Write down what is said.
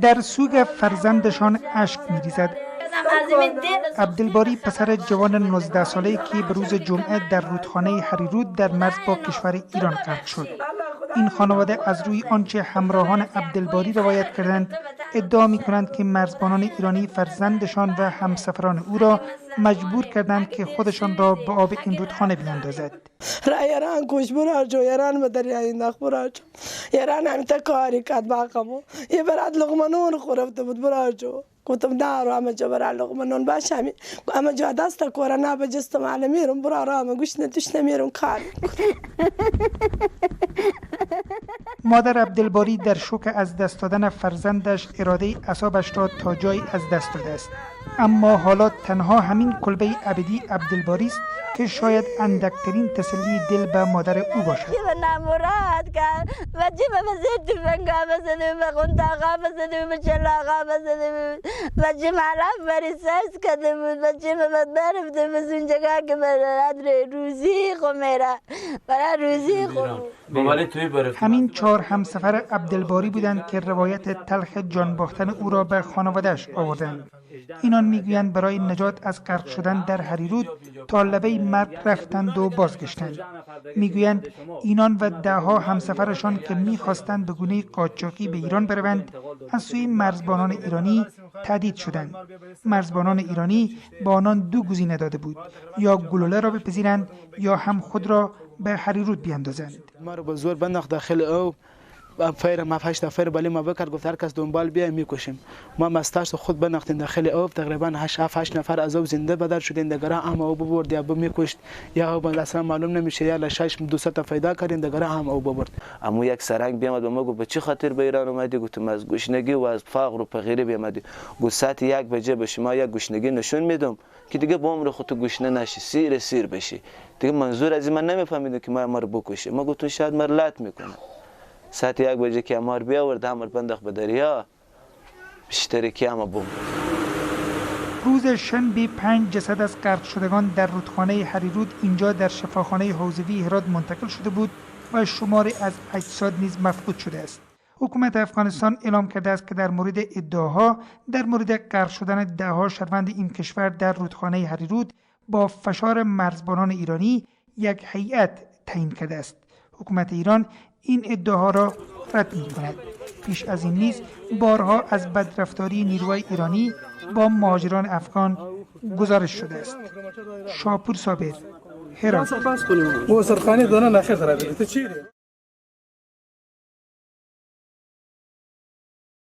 در سوگ فرزندشان اشک می‌ریزد. عبدالباری پسر جوان 19 ساله که به روز جمعه در رودخانه هریرود در مرز با کشور ایران غرق شد. این خانواده از روی آنچه همراهان عبدالباری روایت کردند ادعا می کنند که مرزبانان ایرانی فرزندشان و همسفران او را مجبور کردند که خودشان را به آب این رودخانه بیاندازد. ایران کوش برا جو ایران به دریای انداخت برا جو ایران هم تا کاری کرد باقمو یه برات لقمانون خورفته بود برا جو گفتم دارو همه جا برا لقمانون باش همی همه جا دست کرونا به جستم علی میرم برا رام گوش نتوش نمیرم کار. مادر عبدالباری در شوک از دست دادن فرزندش اراده اعصابش را تا جایی از دست داده است. اما حالا تنها همین کلبه ابدی عبدالباری است که شاید اندکترین تسلی دل به مادر او باشد. همین 4 همسفر عبدالباری بودند که روایت تلخ جان باختن او را به خانواده‌اش آوردند. اینان میگویند برای نجات از غرق شدن در هریرود تا لبه مرگ رفتند و بازگشتند. میگویند اینان و دهها همسفرشان که میخواستند به گونه قاچاقی به ایران بروند از سوی مرزبانان ایرانی تهدید شدند. مرزبانان ایرانی با آنان 2 گزینه داده بود: یا گلوله را بپذیرند یا هم خود را به هریرود بیاندازند. ما رو به زور بنداخت داخل او فیر ما 8 نفر بلی ما بکر گفت هر کس دنبال بیا میکشیم. ما مستاش خود بناختیم داخل آب تقریبا 8 نفر از او زنده بدر شدیم. دگره هم او ببرد یا میکشت یا او اصلا معلوم نمیشه یا لشش دو تا پیدا کردیم دگره هم او ببرد. امو یک سرنگ بیامد به ما گفت به چه خاطر به ایران اومدی؟ گفتم از گشنگی و از فقر و فقیری بیامدی. گفت ساعت 1 بجه به شما یک گشنگی نشون میدم که دیگه با عمر خودت گشنه نشی، سیر سیر بشی. دیگه منظور از من نمیفهمیدم که ما رو بکشه. ما گفتم شاید مر لات میکنه. ساعت 1 بجه که امار بیاورد همار بنداخت به دریا بیشتری که همه بوم. روز شنبه 5 جسد از غرق شدگان در رودخانه هریرود اینجا در شفاخانه حوزوی هرات منتقل شده بود و شماری از اجساد نیز مفقود شده است. حکومت افغانستان اعلام کرده است که در مورد ادعاها در مورد غرق شدن دهها شهروند این کشور در رودخانه هریرود با فشار مرزبانان ایرانی یک هیئت تعیین کرده است. حکومت ایران این ادعاها را رد می کند. پیش از این نیز بارها از بدرفتاری نیروهای ایرانی با مهاجران افغان گزارش شده است. شاپور صابر، هرات.